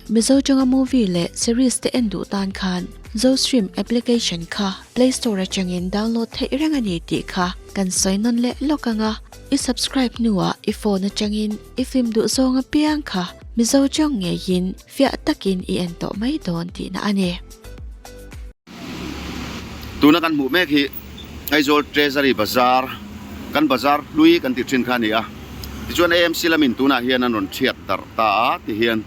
Mizo tawnga movie leh series te en duh tan khan Zostream application kha Play Store atangin download theih reng a ni tih kha kan sawi nawn leh lawk ang a. I subscribe hnuah i phone atangin i film duh zawng apiang kha Mizo tawng ngeiin fiah takin i en tawh mai dawn tihna a ni. Tuna kan hmuh mek hi Aizawl Treasury Bazar, kan bazar hlui kan tih thin kha a ni a. Tichuan AMC lamin tunah hian an rawn thiat darh ta a ti hian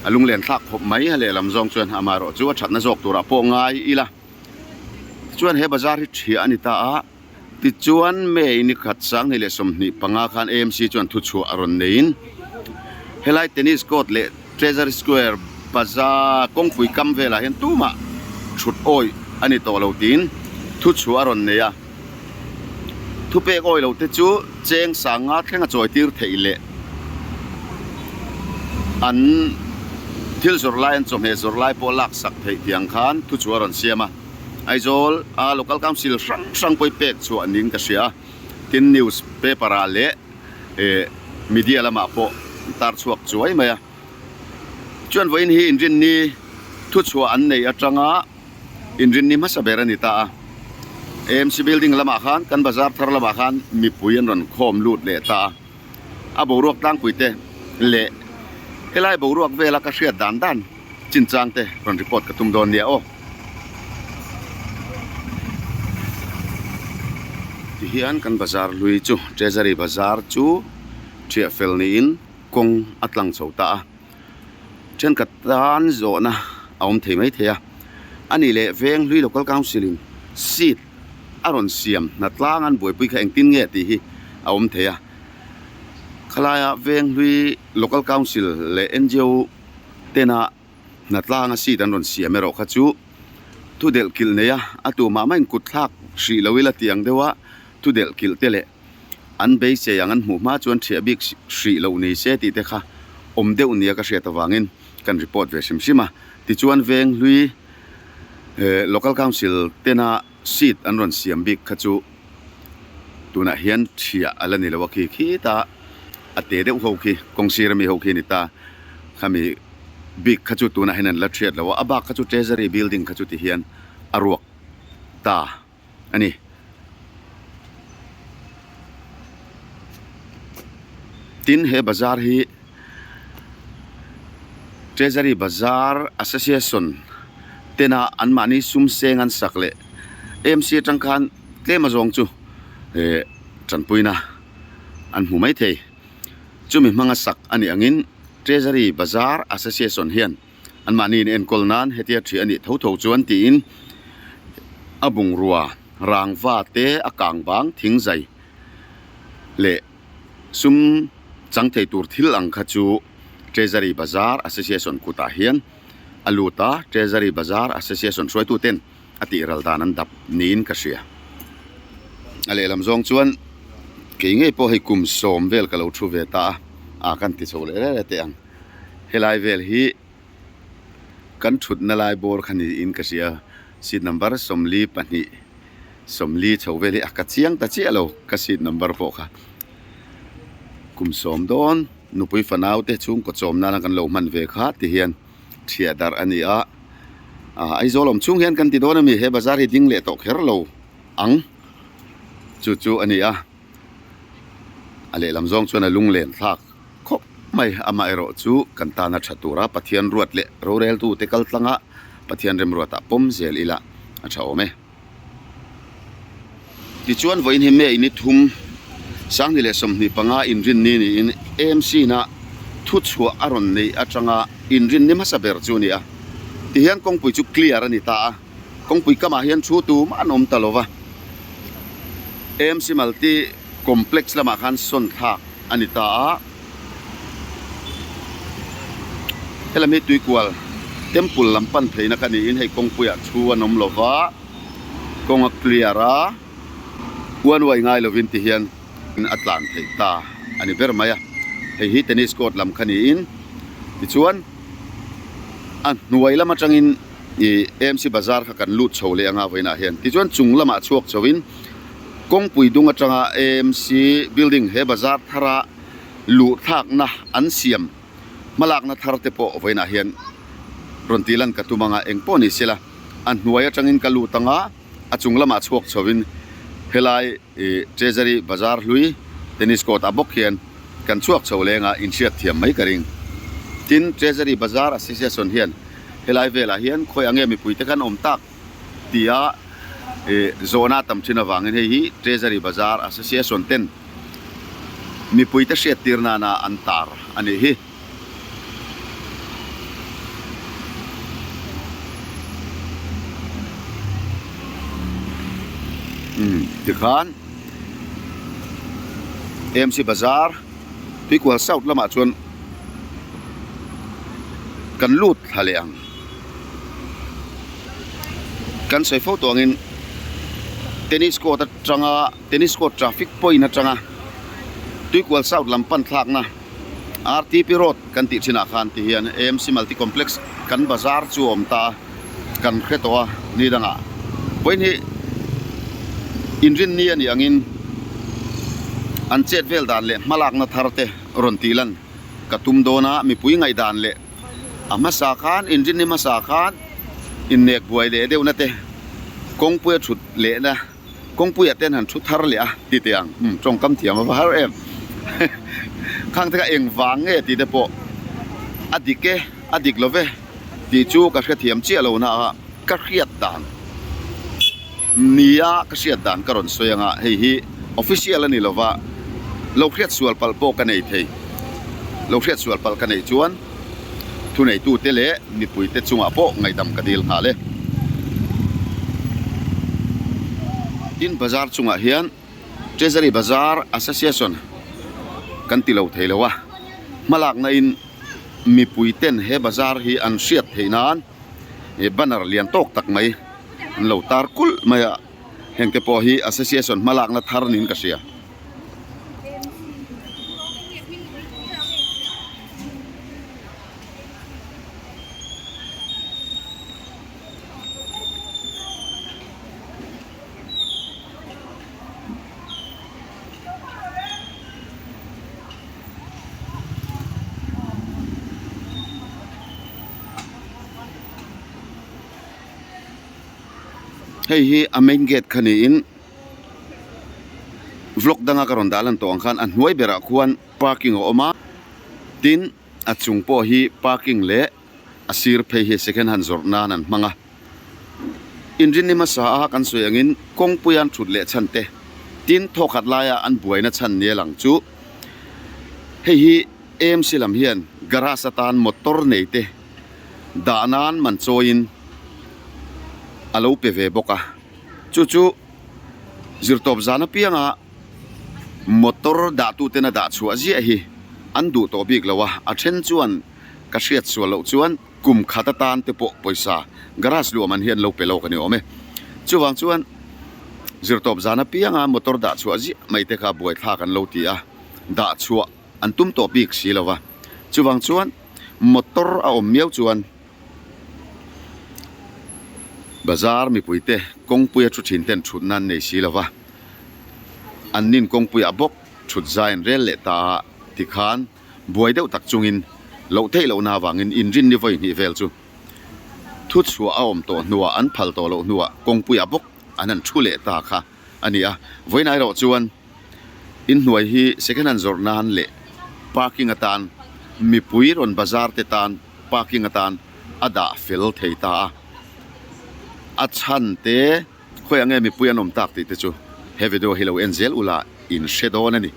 a lunglen thlak khawp mai a lehlam zawng chuan amaherawh chu a thatna zawk turah pawh ngai ila. Tichuan he bazar hi thiah a ni ta a, tichuan May ni khat 2025 khan AMC chuan thuchhuah a rawn neiin helai tennis court leh Treasury Square bazar kawngpui kam velah hian tumah thut awih a ni tawh lo tiin thuchhuah a rawn nei a. Thupek awih lo te chu cheng sanga thleng a chawi tir theih leh an thil zawrh lai an chawhmeh zawrh lai pawh lak sak theih tiang khan thu chu a rawn siam a. Aizawl a Local Council hrang hrang pawh i pek chhuah ning ka hria a, tin news paper ah leh eh media lamah pawh tar chhuak chuai mai a. Chuan vawiin hi inrinni thuchhuah an neih atanga. Inrinni hmasa ber a ni ta a, AMC building lamah khan kan bazar thar lamah khan mipui an rawn khawm lut leh ta a, a boruak tlangpui te leh helai boruak vela ka hriat dan dan chinchang te rawn report ka tum dawn nia aw. Tihian kan bazar hlui chu Treasury bazar chu thiah fel niin kawng a tlang chho ta a. Thenkhat tan zawhna a awm thei mai thei a, a nih leh veng hlui Local Council in seat a rawn siam hna tlang an buaipui kha engtin nge tih hi a awm thei a. Khalaia veng hlui Local Council leh ngo tena hna tlanga seat an rawn siam erawh kha chu thu delh kilh nei a, a tumah mah in kut thlak hrih lo ila tih ang deuha thu delh kilh te leh an beisei ang an hmuh hma chuan thiah bik hrih loh ni se tih te kha awm deuh nia ka hriat avangin kan report ve hrim hrim a. Tichuan veng hlui Local Council tena seat an rawn siam bik kha chu tunah hian thiah a la ni lo a khi khita a te deuh ho khi kawng sir ami ho khi a ni ta khami bik kha chu tunah hian an la thiat lo a, a bak kha chu Treasury building kha chu ti hian a ruak ta. a ni. Tin he bazar hi Treasury Bazar Association tena anmahni sum seng an sak leh AMC atang khan tlem azawng chu eh tanpuina an hmu mai thei. Chumi hmanga sak a nih angin Treasury Bazar Association hian Anmahni in enkawl nan hetia thi a nih tho tho chuan tiin a bungrua rangva te a kang bang thing zai leh sum chang thei tur thil ang kha chu Treasury Bazar Association kutah hian a lut a, Treasury Bazar Association hruaitu ten a tih ral dan an dap niin ka hria. A lehlam zawng chuan kei ngei pawh hei kum sawm vel ka lo thu ve ta a, a kan ti chho leh reng reng teh ang. Helai vel hi kan thutna lai bawr kha niin ka hria seat number 42 40 chho vel hi a ka chiang ta chiah lo ka seat number pawh kha kum sawm dawn nupui fanau te chhungkaw chawm nana kan lo hman ve kha ti hian thiah darh a ni a ah Aizawl awm chhung hian kan ti dawn a mi he bazar hi ding leh tawh kher lo ang chu chu a ni a a lehlam zawng chuan a lunglen thlak khawp mai. Amaherawh chu kan tana tha tura Pathian ruat leh roreltute kal tlanga Pathian remruatah pawm zel ila a tha awm e. Tichuan vawiin hi May ni thum 2025 inrinni niin AMC na thuchhuah a rawn neih atanga inrinni hmasa ber chu a ni a. Tihian kawngpui chu clear a ni ta a. Kawngpui kamah hian thu tumah an awm ta lo va, AMC Multi Complex lamah khan sawn thlak a ni ta a, helam hi Tuikual Temple lam pan pheina kha niin hei kawngpuiah thu an awm lo va, kawng a clear a, uan uai ngai lovin ti hian a tlan theih ta a ni ber mai a, hei hi tennis court lam kha niin tichuan a hnuai lam atangin. Ih AMC bazar kha kan lut chho leh anga vawiinah hian tichuan chung lamah chhuak chhoin kawngpui dung atanga AMC building he bazar thara luh thlakna an siam. Hmalakna thar te pawh vawiinah hian rawn tih lan ka tum anga eng pawh ni sela a hnuai atangin ka lut anga a chung lamah chhuak chhovin helai ih Treasury bazar hlui tennis court ah bawk hian kan chhuak chho leng a inhriat thiam mai ka ring. Tin Treasury bazar association hian helai velah hian khawi ang nge mipui te khan awm tak tia ih zawhna a tam thin avangin hei hi Treasury bazar association ten Mipuite hriattir nana an tar a nih hi. Umm tikhan AMC Bazar Tuikual South lamah chuan kan lut thla leh ang. Kan sawi fo tawh angin tennis court atanga. Tennis court traffic point atanga Tuikual South lam pan thlakna RTP Road kan tih thinah khan ti hian AMC Multi Complex kan bazar chu a awm ta a, kan hre tawh a ni dangah vawiin hi inrinni a nih angin an chet vel dan leh hmalakna thar te rawn tih lan ka tum dawn a, mipui ngaihdan leh a hmasa khan inrinni hmasa khan innek buai leh deuhna te kawngpuia thut lehna. Kawngpuiah te an han thu thar leh a ti teh ang, umm tawngkam thiam a va har em. Khang te kha eng vang nge tih te pawh a dik e, a dik lo ve tih chu ka hrethiam chiah lo na a, ka hriat dan nia ka hriat dan ka rawn sawi ang a, hei hi official a ni lo va, lo hriat sual palh pawh ka nei thei, lo hriat sual palh ka neih chuan. Thuneitute leh mipuite chungah pawh ngaihdam ka dil nghal e. Tin bazar chungah hian Treasury Bazar Association kan ti lo thei lo a, hmalakna in mipuiten he bazar hi an hriat theih nan banner lian tawk tak mai an lo tar kulh mai a, hengte pawh hi association hmalakna thar niin ka hria. Hei hi a main gate kha niin vlog danga ka rawn dah lan tawh ang khan a hnuai berah khuan parking a awm a tin a chung pawh hi parking leh a sir phei hi second hand zawrh nan an hmang a inrinni hmasa a kan sawi angin kawngpui an thut leh chhan te tin thawkhat laia an buaina chhan nia lang chu hei hi A M C lam hian garage atan motor nei te dah nan man chawiin a lo pe ve bawk a chu chu zirtawp zan apianga. Motor dahtuten a dah chhuah ziah hi an duh tawh bik lo a, a then chuan ka hriat sual loh chuan kum khat atan te pawh pawisa garage luah man hi an lo pe lawk a ni awm e. Chuvang chuan zirtawp zan apianga motor dah chhuah ziah mai te kha buaithlak an lo ti a, dah chhuah an tum tawh bik si lo va. Chuvang chuan motor a awm miau chuan bazar mipuite kawngpuia thu thin ten thutna an nei si lo va. An nin kawngpuiah bawk thut zai an rel leh ta a, tikhan buai deuh tak chungin loh theih lohna avangin inrinni vawi hnih vel chu thu chhuah a awm tawh hnuah an phal tawh loh hnuah kawngpuiah bawk an han thu leh ta kha a ni a. Vawiin erawh chuan inhnuai hi second hand zawrh nan leh parking atan mipui rawn bazar te tan parking atan a dah fel thei ta a, a chhan te. Khawiah nge mipui an awm tak tih te chu he video hi lo en zel ula in hre dawn a ni.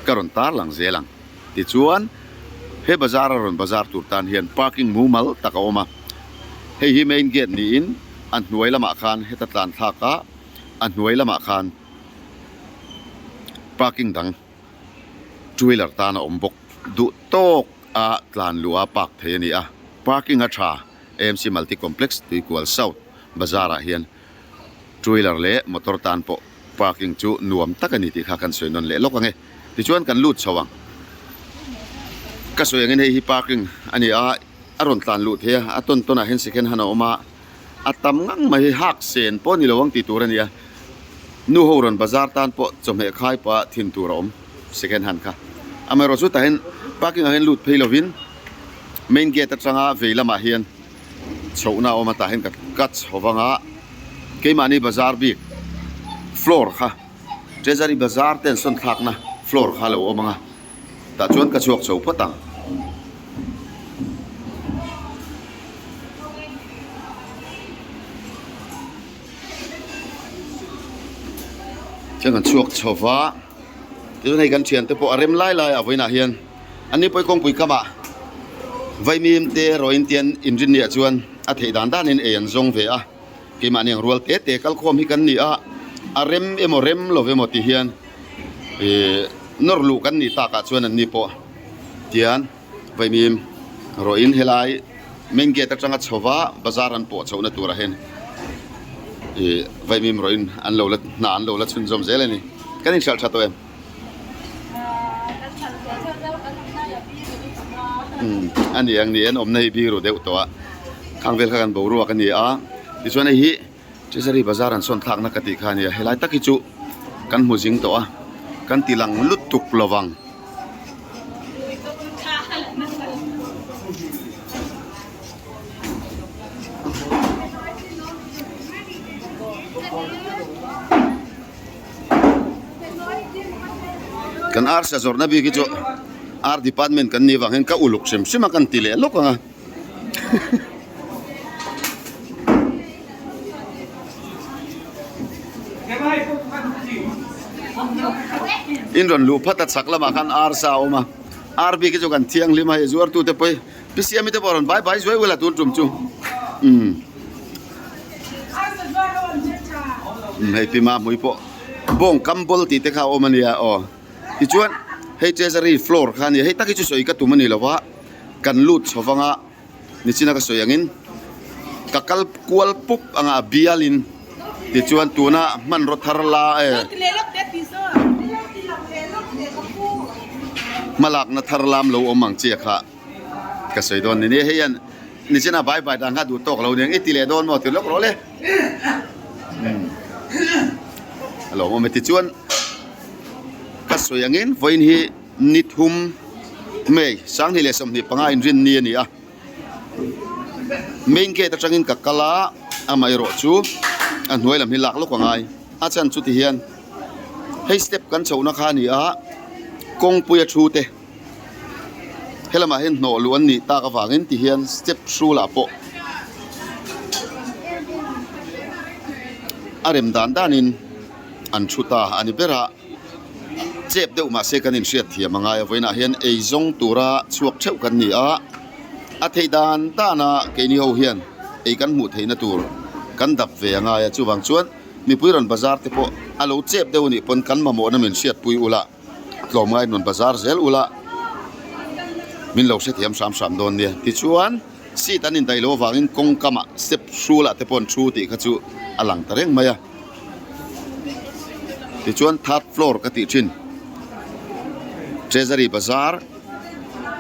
Ka rawn tar lang zel ang. Tichuan he bazar a rawn bazar tur tan hian parking mumal tak a awm a. Hei hi main gate niin a hnuai lamah khan heta tlan thlak a, a hnuai lamah khan parking dang two wheeler tan a awm bawk. Duh tawk a tlan luh a park thei a ni a. Parking a tha AMC Multi Complex Tuikual South. Bazar ah hian two wheeler leh motor tan pawh parking chu nuam tak a ni tih kha kan sawi nawn leh lawk ang e. Tichuan kan lut chho ang. Ka sawi angin hei hi parking a ni a, a rawn tlan luh thei a, a tawn tawn ah hian second hand a awm a, a tam ngang mai hi hak sen pawh a ni lo ang tih tur a ni a. Nu ho rawn bazar tan pawh chawhmeh khai pah thin tur a awm second hand kha. Amaherawhchu tah hian parking ah hian lut phei lovin. Main gate atanga vei lamah hian chhohna a awm a tah hian ka ka chho vang a keimahni bazar bik floor kha Treasury bazar te an sawn thlakna floor kha a lo awm ang a tah chuan ka chhuak chho phawt ang. Chuan kan chhuak chho va tichuan hei kan thiante pawh a rem lai lai a vawiinah hian an ni pawh hi kawngpui kamah vaimim te rawin te an inrin ni ah chuan a theih dan danin ei an zawng ve a keimahni ang rual te te kalkhawm hi kan ni a a rem emaw rem lo emaw ti hian ihh nawr luh kan nih takah chuan an ni pawh tian. Vaimim rawhin helai main gate atanga chhova bazar an pawh chhohna turah hian ih vaimim rawhin an lo la hna an lo la chhunzawm zel a ni. Kan inhralh tha tawh em? Umm a ni ang ni an awmna hi biru deuh tawh a khang vel kha kan boruak a ni a tichuan hei hi Treasury bazar an sawn thlakna ka tih kha a nia helai tak hi chu kan hmu zing tawh a kan ti lang lutuk lovang. Kan arsa zawrhna bik hi chu ar department kan nih vang hian ka uluk hrim hrim a kan ti leh lawk ang a. In rawn luh phat a chhak lamah khan arsa a awm a ar bik hi chu kan thianghlim a hei zuartute pawh hi pi siami te pawh a rawn vai vai zuai ula tun tum chu umm hei pi mahmui pawh bawng kam bawl tih te kha a awm a nia aw tichuan hei treasury floor kha a nia hei tak hi chu sawi ka tum a ni lo va kan lut chho vang a. Nichina ka sawi angin ka kal kual pup anga a bialin tichuan tuna hmanraw thar la e hmalakna thar lam lo awm ang chiah kha ka sawi dawn ni. Ni hei hian nichina bai bai dan kha duh tawk lo aniang i ti leh dawn maw ti lawk rawh le a lo awm e tichuan ka sawi angin vawiin hi. Ni thum May, 2025 inrin ni a ni a. Main gate atangin ka kal a, amaherawh chu a hnuai lam hi lak lawk a ngai. A chhan chu tihian hei step kan chhohna kha a ni a, kawngpui a thu te helamah hian hnawh luh an nih tak avangin tihian step hrulah pawh a rem dan danin an thu ta a ni ber a. Chep deuh mahse kan inhriat thiam a ngai a, vawiinah hian ei zawng tura chhuak theuh kan ni a, a theih dan dana keini ho hian ei kan hmuh theihna tur kan dap ve a ngai a, chuvang chuan mipui rawn bazar te pawh a lo chep deuh a nih pawn kan mamawhna min hriatpui ula, tlawmngai rawn bazar zel ula min lo hrethiam hram hram dawn nia. Tichuan seat an indaih loh avangin kawngkamah step hrulah te pawh an thu tih kha chu a lang ta reng mai a. Tichuan third floor ka tih thin Treasury bazar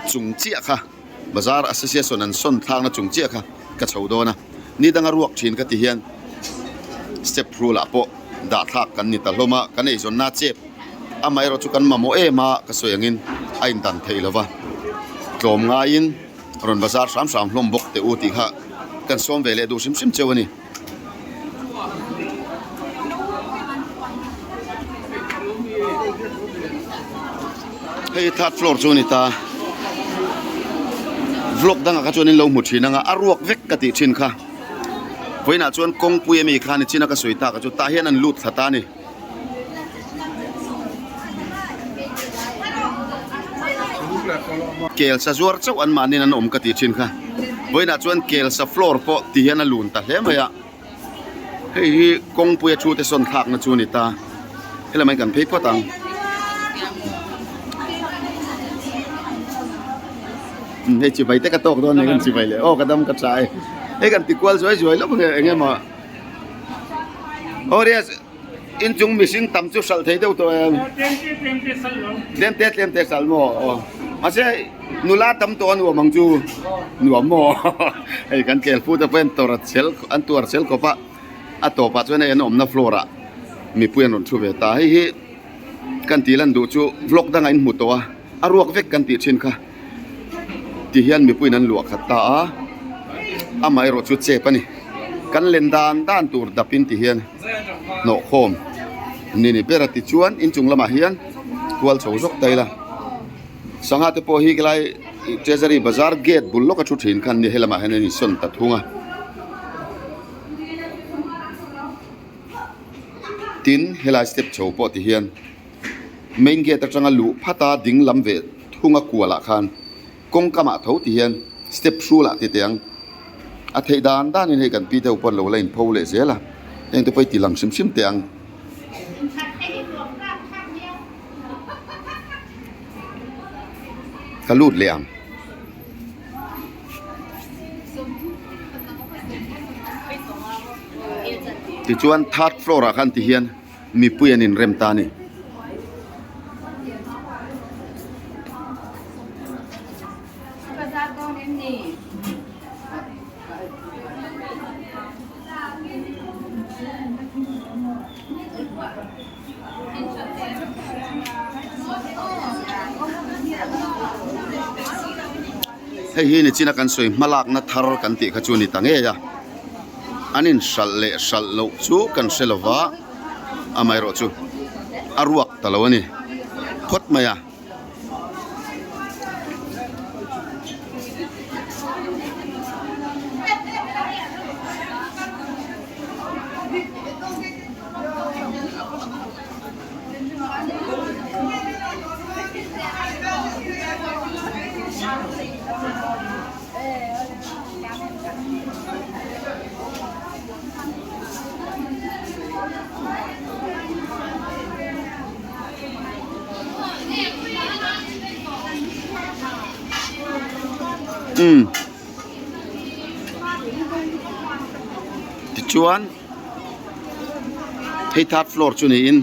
chung chiah kha bazar association an sawn thlakna chung chiah kha ka chho dawn a ni danga ruak thin ka ti hian step rule ah pawh dah thlak kan ni ta hlawm a kan eizawnna chep amaherawh chu kan mamawh em a ka sawi angin a indan theih lova tlawm ngaiin rawn bazar hram hram hlawm bawk teh u tih kha kan sawm ve leh duh hrim hrim cheu a ni. Hei third floor chu a ni ta vlog dangah kha chuan in lo hmu thin anga a ruak vek ka tih thin kha vawiinah chuan kawngpui ami kha ni chin a ka sawi tak a chu tah hian an lut thla ta a ni. Kel sa zuar chauh an mahniin an awm ka tih thin kha vawiinah chuan kel sa floor pawh ti hian a lun ta hle mai a hei hi kawngpui a thu te sawn thlakna chu a ni ta helamah hian kan phei phawt ang hei chibai te ka tawk dawn a ni kan chibai leh aw ka dam ka tha e hei kan ti kual zuai zuai lawk ang eng emaw aw rias. Inchung mihring tam chu hralh thei deuh tawh em? Tlem te tlem te sal maw? Aw. Mahse nula tam tawh a nuam ang chu. Nuam maw? Hei kan kel pu te pawh hian tawrh chel an tuar chel khawp a. A tawpah chuan hei an awmna floor ah mipui an rawn thu ve ta. Hei hi kan tih lan duh chu vlog dangah in hmu tawh a, a ruak vek kan tih thin kha. Ti hian mipuiin an luah khat ta a, amaherawh chu chep a ni. Kan len dan dan tur dapin ti hian hnawh khawm ni ni ber a tichuan inchung lamah hian kual chho zawk ta ila. Sangha te pawh hi helai Treasury bazar gate bul lawk a thu thin khan ni helamah hian an insawn ta thung a. Tin helai step chho pawh ti hian main gate atanga luh phat a ding lam ve thung a kual ah khan kawngka mah tho ti hian step hrulah ti teh ang a theih dan dan in hei kan pi deuh pawh an lo la in pho leh zel a heng te pawh hi ti lang hrim hrim teh ang. Ka lut leh ang. Tichuan third floor ah khan ti hian mipui an inrem ta a ni. Hei hi nichina kan sawi hmalakna thar kan tih kha chu a ni ta ngei a, an inhralh leh hralh loh chu kan hre lo va, amaherawhchu a ruak ta lo a ni phawt mai a. Umm tichuan hei third floor chu niin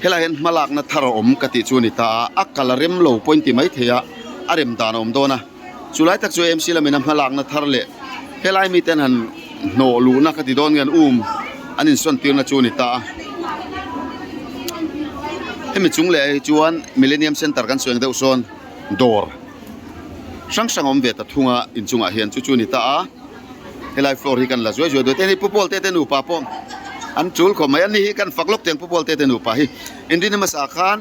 helaiah hian hmalakna thar a awm ka tih chu a ni ta a a kal a rem lo pawh in ti maithei a a rem dan a awm dawn a chulai tak chu A M C lamin a hmalakna thar leh helai mite an han hnawh luhna ka ti dawn nge an um an insawn tirna chu a ni ta a hemi chung leh ah hi chuan millennium center kan sawi ang deuh sawn dawr hrang hrang a awm ve ta thung a inchungah hian chu chu a ni ta a helai floor hi kan la zuai zuai dawn te hei pu pawl te te nupa pawh an tul khawp mai a ni hi kan fak lawk tiang pu pawl te te nupa hi inrin hmasa khan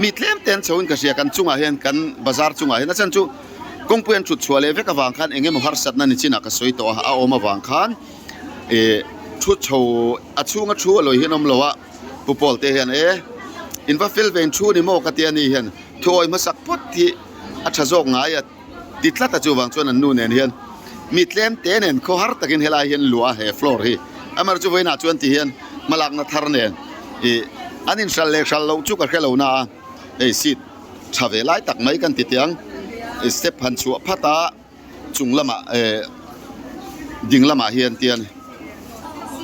mi tlem te an chho in ka hria kan chungah hian kan bazar chungah hian a chhan chu kawngpui an thut chhuah leh vek avang khan eng emaw harsatna ni chinah ka sawi tawh a a awm avang khan ih thu chho a chhunga thu a lawi hian awm lo a pu pawl te hian e in va fel ve in thu ni maw ka tia ni hian thuawi hmasak phawt hi a tha zawk ngai a ti tlat a chuvang chuan an nu nen hian mi tlem te nen khaw har takin helai hian luah a he floor hi amaherawhchu vawiinah chuan ti hian hmalakna thar nen ih an inhralh leh hralh loh chu ka hre lo na a hei seat tha ve lai tak mai kan ti tiang step han chhuah phat a. Chung lamah eh ding lamah hian tian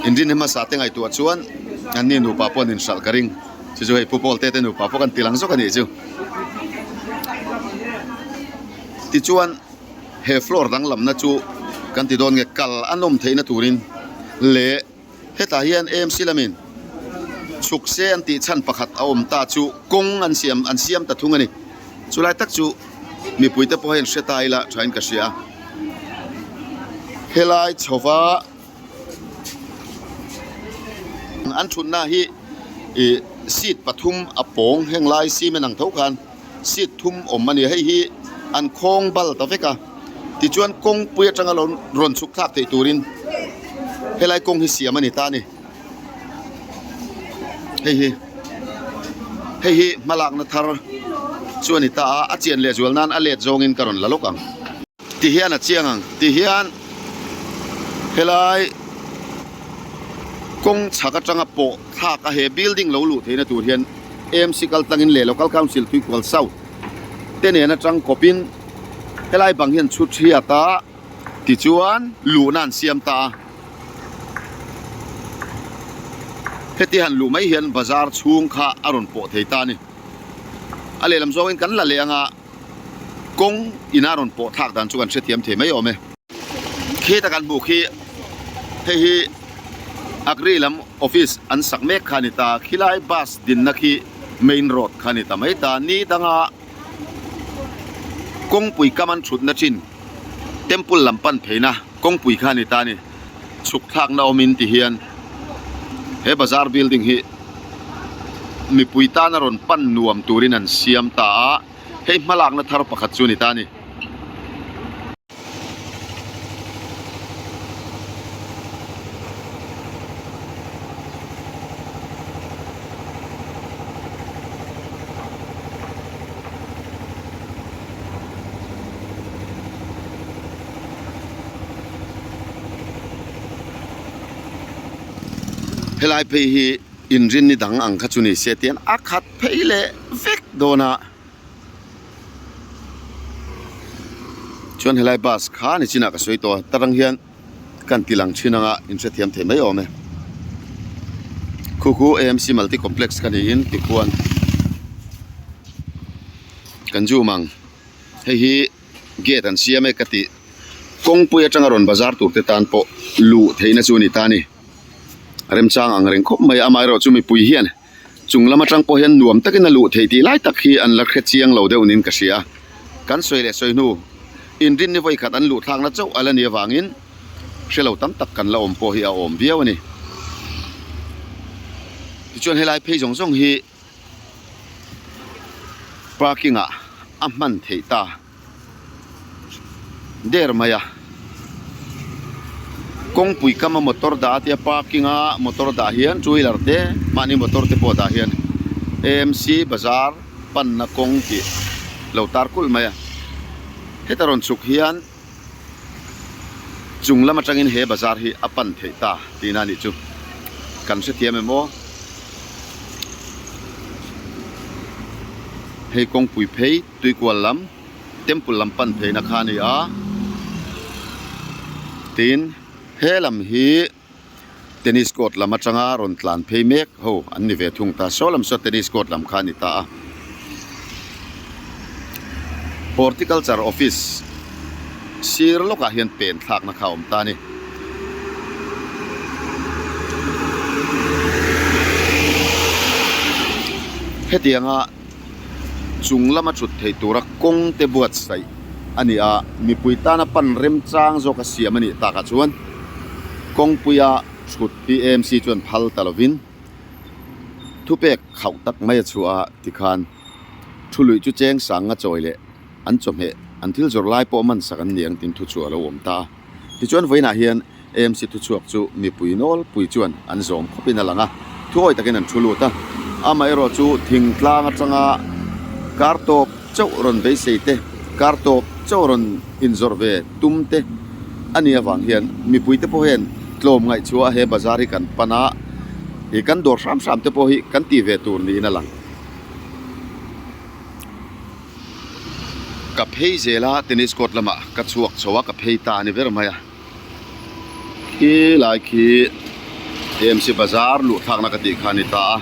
inrin hmasa te ngaihtuah chuan an ni nupa pawh an inhralh ka ring chu chu hei pu pawl te te nupa pawh kan ti lang zawk a nih chu tichuan he floor danglamna chu kan ti dawn nge kal a nawm theihna turin leh Hetah hian AMC lamin chhuk se an tih chhan pakhat a awm ta chu kawng an siam an siam ta thung a ni. Chulai tak chu mipuite pawh hian hre ta ila thain ka hria a. Helai chhova an thutna hi ih seat pathum a pawng heng lai cement ang tho khan seat thum awm a ni a hei hi an khawng bal ta vek a tichuan kawngpui atanga lo rawn chhuk thlak theih turin helai kawng hi siam a ni ta a ni hei hi hei hi hmalakna thar chu a ni ta a a chian leh zual nan a let zawngin ka rawn la lawk ang tihian a chiang ang tihian helai kawng chhak atanga pawh thlak a he building lo luh theihna tur hian AMC kal tlangin leh Local Council Tuikual South te nen atang kawpin helai bang hian chhut hriat a tichuan luhna an siam ta a heti han luh mai hian bazar chhung kha a rawn pawh thei ta a ni a lehlam zawngin kan la leh anga kawng ina rawn pawh thlak dan chu kan hrethiam thei mai awm e. Khita kan hmuh khi hei hi Agri lam office an sak mek kha a ni ta khilai bus dinna khi main road kha a ni ta mai ta ni danga. Kawngpui kam an thutna thin temple lam pan pheina kawngpui kha a ni ta a ni. Chhuk thlakna awmin ti hian he bazar building hi mipui tana rawn pan nuam turin an siam ta a, hei hmalakna thar pakhat chu a ni ta a ni. Helai phei hi inrinni dang ang kha chu ni se tian a khat phei leh vek dawn a chuan helai bus kha ni chinah ka sawi tawh a tarang hian kan ti lang thin anga in hrethiam thei mai awm e khu khu A_M_C multi complex kha niin tikhuan kan zoom ang hei hi gate an siam e ka tih kawngpui atanga rawn bazar tur te tan pawh luh theihna chu a ni ta a ni remchang ang reng khawp mai a amaherawhchu mipui hian chung lam atang pawh hian nuam takin a luh theih tih lai tak hi an la hre chiang lo deuh niin ka hria kan sawi leh sawi hnu inrinni vawi khat an luh thlakna chauh a la nih avangin hre lo tam tak kan la awm pawh hi a awm viau a ni tichuan helai phei zawng zawng hi parking ah a hman theih ta. Der mai a kawngpui kam a motor dah a tia parking a motor dah hian two wheeler te mahni motor te pawh dah hian A M C bazar panna kawng tih lo tar kulh mai a heta rawn chhuk hian chung lam atangin he bazar hi a pan theih ta tihna a nih chu kan hrethiam em aw hei kawngpui phei. Tuikual lam temple lam pan pheina kha a ni a tin he lam hi tennis court lam atanga rawn tlan phei mek ho an ni ve thung ta saw lam saw tennis court lam kha a ni ta a horticulture office sir lawkah hian pen thlakna kha a awm ta a ni. Hetianga. Chung lama thut theih tura kawng te buatsaih a ni a, mipui tana pan remchang zawka siam a nih takah chuan kawngpuia thut hi AMC chuan phal ta lovin thupek khauh tak mai a chhuah a tikhan thu luih chu cheng sanga chawi leh an chawhmeh an thil zawrh lai pawh man sak an ni ang tin thu chhuah a lo awm ta a. Tichuan vawiinah hian AMC thuchhuak chu mipui nawlpui chuan an zawm khawpin a lang a, thuawi takin an thu lut a. Amaherawhchu thingtlang atanga kar tawp chauh rawn beisei te, kar tawp chauh rawn inzawrh ve tum te a nih avang hian mipui te pawh hian tlawm ngaihchhuah he bazar hi kan pan a, ih kan dawr hram hram te pawh hi kan tih ve tur niin a lang. Ka phei zel a tennis court lamah ka chhuak chho a ka phei ta a ni ber mai a khi lai khi A M C bazar luh thlakna ka tih kha a ni ta a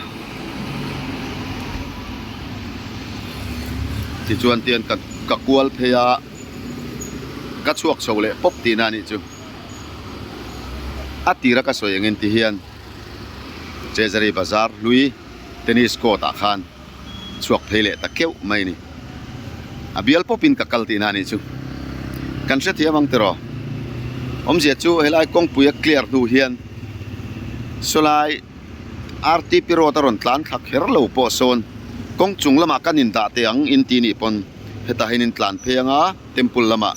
tichuan tian ka ka kual phei a ka chhuak chho leh pawp tihna a nih chu a tira ka sawi engin ti hian Treasury bazar hlui tennis court ah khan. chhuak phei leh ta keuh mai a ni. A bial pawpin ka kal tihna a nih chu. Kan hrethiam ang tiraw? Awmzia chu helai kawngpui a clear hnu hian sawlai RTP road a rawn tlan thla kher lo pawh sawn kawng chung lamah kan indah teh ang in ti nih pawn hetah hian in tlan phei anga temple lamah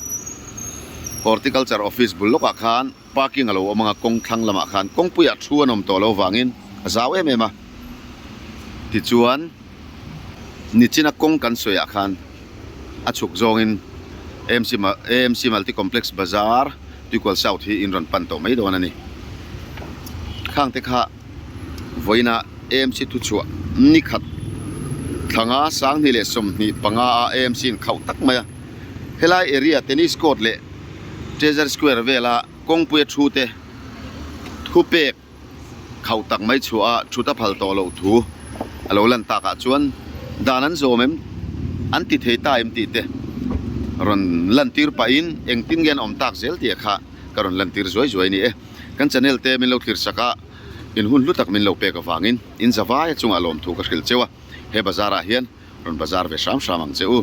horticulture office bul lawkah khan Parking a lo awm ang a, kawng thlang lamah khan kawngpuiah thu an awm tawh lo vangin a zau em em a. Tichuan, nichina kawng kan sawiah khan a chhuk zawngin AMC AMC Multi Complex Bazar Tuikual South hi in rawn pan tawh mai dawn a ni. Khang te kha vawiina AMC thuchhuah ni khat thlanga 20 leh 25 a AMC in khauh tak mai a. Helai area tennis court leh Treasury Square vela kawngpuia thu te thupek khauh tak mai chhuah a thut a phal tawh loh thu a lo lan takah chuan dan an zawm em an ti thei ta em tih te rawn lantir pahin engtin nge an awm tak zel tih kha ka rawn lantir zuai zuai a ni e. Kan channel te min lo thlir sak a in hun hlu tak min lo pek avangin in zavai a chungah lawmthu ka hrilh cheu a he bazar ah hian rawn bazar ve hram hram ang che u.